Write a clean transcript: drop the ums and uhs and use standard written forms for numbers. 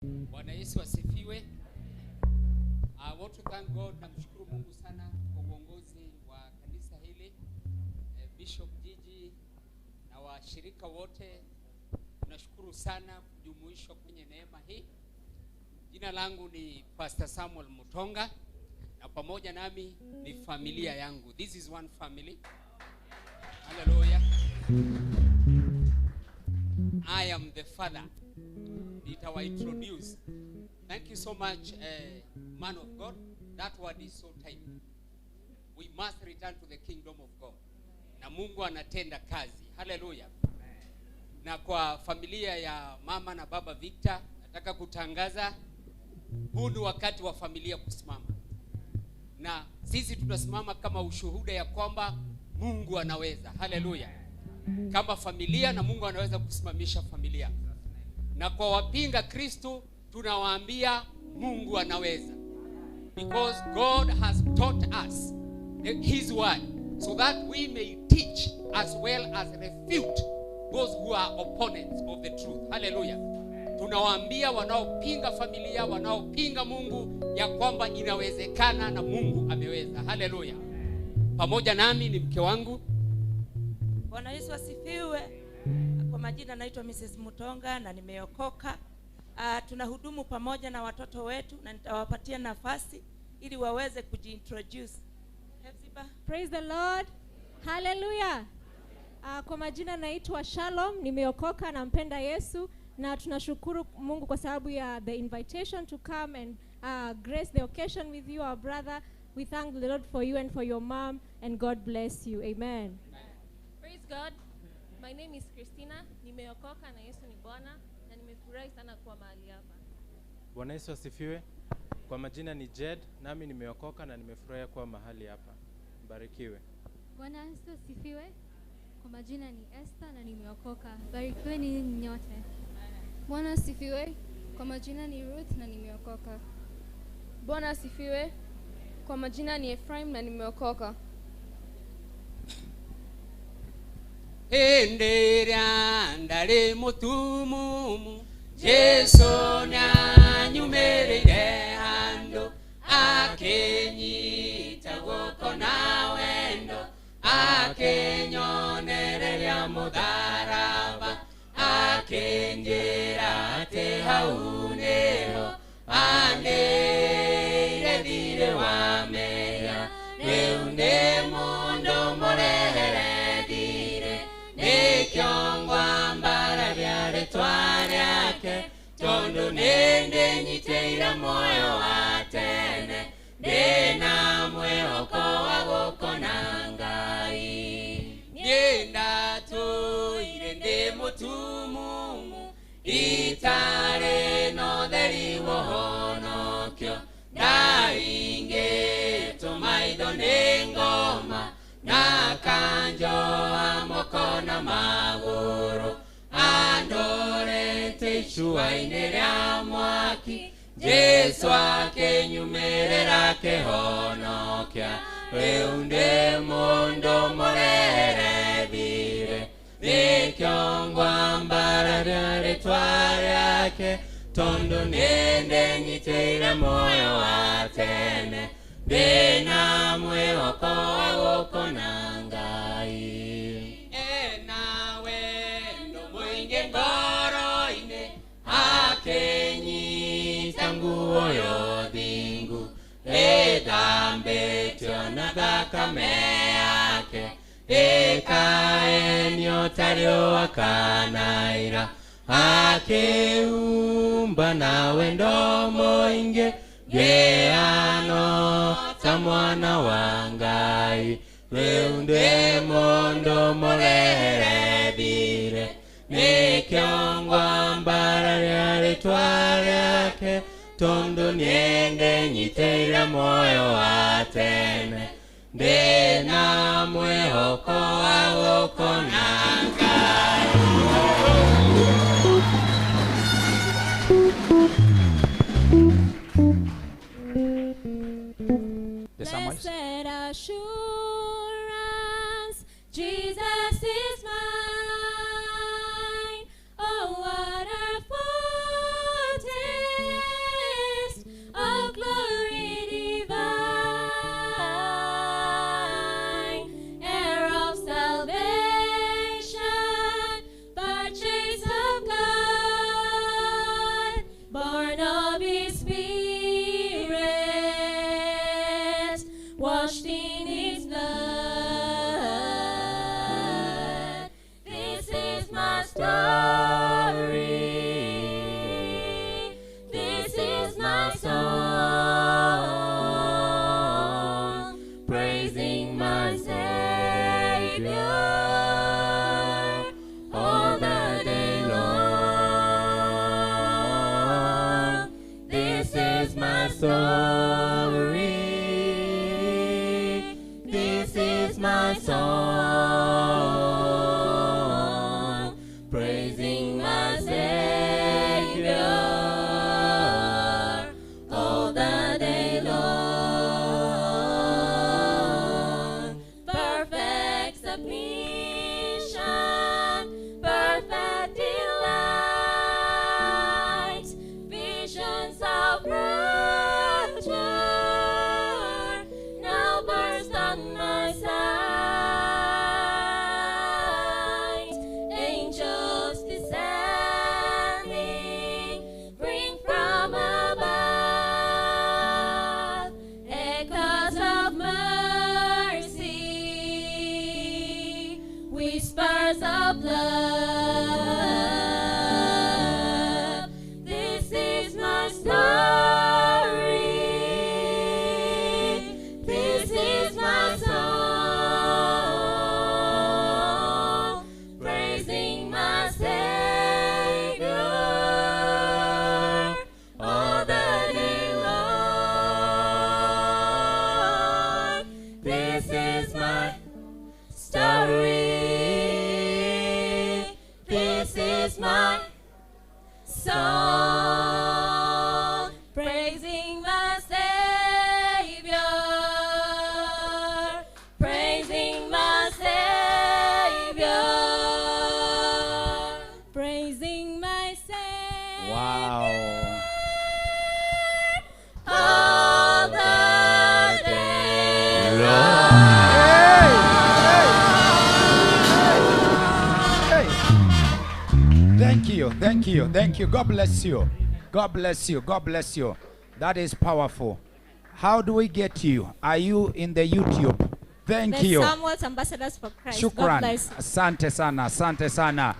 Bwana Yesu asifiwe. I want to thank God, namshukuru Mungu sana kwa uongozi wa kanisa hili, Bishop Gigi na washirika wote. Tunashukuru sana kujumuishwa kwenye neema hii. Jina langu ni Pastor Samuel Mutonga na pamoja nami ni familia yangu. This is one family. Hallelujah. I am the father. Nitawa introduce. Thank you so much, man of God. That word is so timely. We must return to the kingdom of God. Na Mungu anatenda kazi. Hallelujah. Na kwa familia ya mama na baba Victor, nataka kutangaza huu ni wakati wa familia kusimama. Na sisi tutasimama kama ushuhuda ya kwamba Mungu anaweza. Hallelujah. Kama familia, na Mungu anaweza kusimamisha familia. Na kwa wapinga Kristo tunawaambia Mungu anaweza. Because God has taught us his word so that we may teach as well as refute those who are opponents of the truth. Hallelujah. Tunawaambia wanaopinga familia, wanaopinga Mungu ya kwamba inawezekana na Mungu ameweza. Hallelujah. Pamoja nami ni mke wangu. Bwana Yesu asifiwe. Kwa majina naitwa Mrs. Mutonga na nimeokoka. Tunahudumu pamoja na watoto wetu na nitawapatia nafasi ili waweze kujiintroduce. Hefziba. Praise the Lord. Hallelujah. Kwa majina naitwa Shalom, nimeokoka na mpenda Yesu, na tunashukuru Mungu kwa sababu ya the invitation to come and grace the occasion with you, our brother. We thank the Lord for you and for your mom, and God bless you. Amen. Praise God. My name is Christina. Nimeokoka na Yesu ni Bwana na nimefurahi sana kuwa mahali hapa. Bwana Yesu asifiwe. Kwa majina ni Jed, nami nimeokoka na nimefurahi kuwa mahali hapa. Mbarikiwe. Bwana Yesu asifiwe. Kwa majina ni Esther na nimeokoka. Barikiweni nyote. Bwana asifiwe. Kwa majina ni Ruth na nimeokoka. Bwana asifiwe. Kwa majina ni Ephraim na nimeokoka. Enderia ndare mutumumu Jesu nyanyumerere hando akenyita guoko na wendo akenyonereria mutharaba akenjira ate hau niho andeire thire wa mehia riu ni mundu murehere thire nikĩo ngwambararia rĩtwa rĩake tondũ nĩndĩnyitĩire muoyo wa tene ndĩna mwĩhoko wa gũkona Ngai. Niĩ ndatũire ndĩ mũtumumu itarĩ na ũtheri wa ũhonokio ndaingĩtwo maitho nĩ ngoma na kanjoa moko na magũrũ andorete icua-inĩ rĩa mwaki Jesu akĩnyumĩrĩra akĩhonokia rĩu ndĩ mũndũ mũrehere thirĩ nĩkĩo ngwambararia rĩtwa rĩake tondũ nĩndĩnyitĩire muoyo wa tene ndĩna mwĩhoko wa gũkona Ngai. Ena wendo mũingĩ ngoro-inĩ akenyita nguo ya ũthingu ĩthambĩtio na thakame yake ĩkaenio ta riũa kana ira akĩumba na wendo mũingĩ ngĩano ta mwana wa Ngai rĩu ndĩ mũndũ mũrehere thirĩ nĩkĩo ngwambararia rĩtwa rĩake tondũ nĩndĩnyitĩire muoyo wa tene ndĩna mwĩhoko wa gũkona Ngai. The Samuels. Blessed assurance, Jesus is mine. Oh, what a foretaste story. This is my song, praising my Savior all the day long. Perfect submission, perfect delight, visions of rapture now burst on my sight. Angels descending, bring from above echoes of mercy, whispers of love. This is my story. This is my song, praising my Savior all the day long. This is my story. This is my song, praising my Savior, praising my Savior, Praising my Savior. Wow. All the day Hey. Thank you, thank you, thank you. God bless you. God bless you. God bless you. That is powerful. How do we get you? Are you in the YouTube? Thank The you. Samuel's Ambassadors for Christ. God Shukran. bless. Asante sana, asante sana.